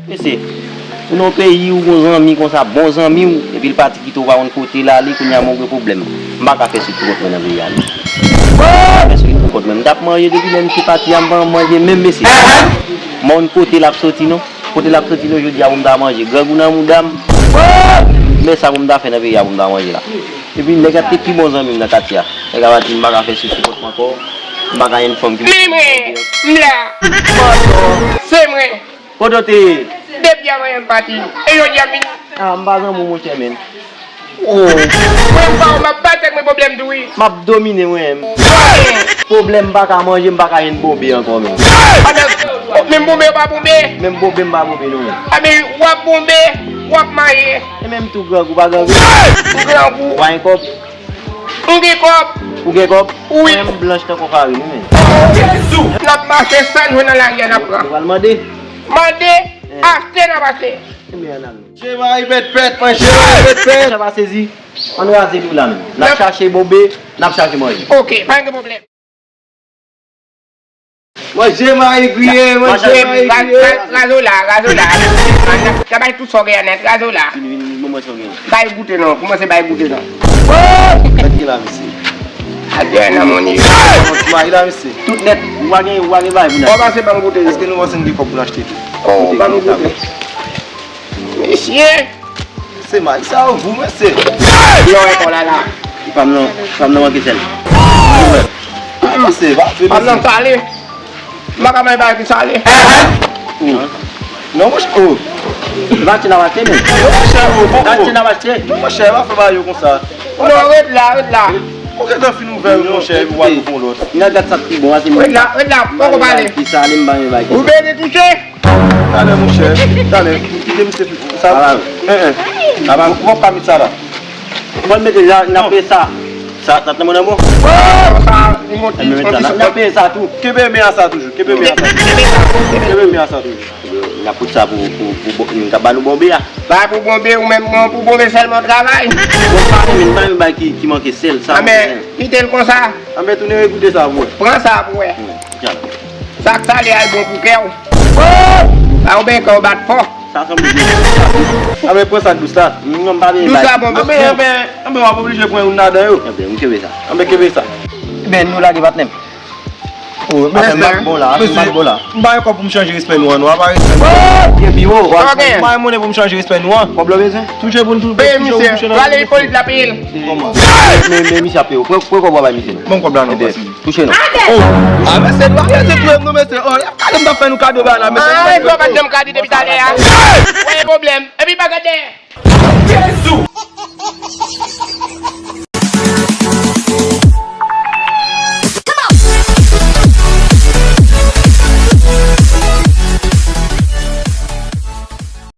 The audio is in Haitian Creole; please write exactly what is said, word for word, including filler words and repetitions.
Mesye, ou nan peyi ou gon zanmi konsa, bon zanmi w, epi l pati kite w pa konn kote l ale, kounye a mwen gen pwoblèm. M pa ka fè sou ti kont mwen nan peyi a non. M pa ka fè sou ti kont mwen. M t ap manje depi lè misye pati a, m pa manje menm mesye. M pa konn kote l ap soti non. Kote l ap soti non, jodi a pou m ta manje. Grangou nan mouda m. Men sa pou m ta fè nan peyi a pou m ta manje la. Epi nèg la te pi bon zanmi m nan katye a. Nèg la pati, m pa ka fè sou ti kont mwen ankò. M pa ka jwenn fanm ki... Men mwen, m la. Se mwen. Kote w te ye? Depi avan yè m pati. E jodi a m vin. Ah, m pa zanmi w monchè menm. Oh. Mwen m pa w, m ap batèk mwen pwoblèm tou wi. M ap domine mwen menm. Pwoblèm m pa ka manje, m pa ka jwenn bonbe ankò menm. Anben, menm bonbe w pa bonbe. Menm bonbe m pa bonbe non menm. Anben, w ap bonbe, w ap maye. E menm tou grangou pa grangou. M grangou. W pa gen kòb. M gen kòb. Ou gen kòb? Wi. Mwen m blanch tankou farin wi menm. N ap mache san jwe nan lari a n ap pran. Nou pral mande? Mande, achte n ap achte. Ebyen ann al non. Manje mari pèt pèt, manje mari pèt pèt. Sa pa sezi. Ann raze nou la menm. N ap chache bonbe, n ap chache manje. Ok, pa gen pwoblèm. Manje mari griye, manje mari griye. Razo la, razo la. Travay tout sa w gen nèt, razo la. Vin, vin, vin, ban mwen sa w gen. Bay goute non, kòmanse bay goute non. Mèt ki la, mesye. Adye nan moni. Mari la, mesye. Tout nèt, ou pa gen, ou pa gen bagay pou n achte. Kòmanse ban goute non. Èske nou panse n gen kòb pou n achte tou? Oh, ban goute. Mesye. Se mari sa yo vou mesye. Yo e kò la la. Fanm nan, fanm nan manke sèl. Mesye, pa fè fanm nan sale. M pa ka manje bagay ki sale. Non monchè, oh. Vache n ap achte men. Non monchè, oh, bon. Vache n ap achte. Non monchè, pa fè bagay yo konsa. Non, ret la, ret la. Ou gentan fin ouvè yo monchè, epi w al ouvè yon lòt. N a gad sa k pi bon, ase m. Ret la, ret la, poko pale. Ki sale m pa manje bagay ki sale. Ou beni touche? Talè monchè, talè, kite misye sa. Apa, eh, eh. Apa, ou p ap ka met sa la. Mwen mete la, n ap peye sa. Sa, sa t nan mwen nan bon. Sa, li monte. N ap peye sa tou. Kenbe men a sa toujou, kenbe men a sa toujou. Kenbe men a sa toujou. N ap fout sa pou, pou, pou, pou, n ap ba nou bonbe a. Ba pou bonbe, ou menm, mwen pou bonbe sèlman travay. Mwen pa renmen, pa renmen bagay ki, ki manke sèl, sa. Anben, kite l konsa. Anben, tounen regoute sa pou wè. Pran sa pou wè. Sa k sale a bon pou kè w. Ba w bèk w bat fò. Sa sanble dous. Anben pran sa k dous la. Non, m pa vle bay. Dous la bon. Anben, anben, anben w ap oblije pran youn ladan yo. Anben, m kenbe sa. Anben kenbe sa. Ebyen, nou lage patnè m. Oh, mesye, m pa gen kòb pou m chanje respè nou an, nou pa respè nou. Gen biwo. M pa gen monnen pou m chanje respè nou an. Kòb la bezwen. Touche pou n touche. Peye misye. Rale Ipolit la peye l. Kòman? Men, men misye ap peye w. Pran, pran kòb w a bay misye non. Bon kòb la non, pase. Touche non. Oh. Ah, mesye, nou pa mete touye m non, mesye. Oh, y ap gade m t ap fè nou kado ba la, mesye. Ah, e dwa pa t janm ka di depi talè a. Wè pwoblèm. Epi pa gade dèyè. Jezi!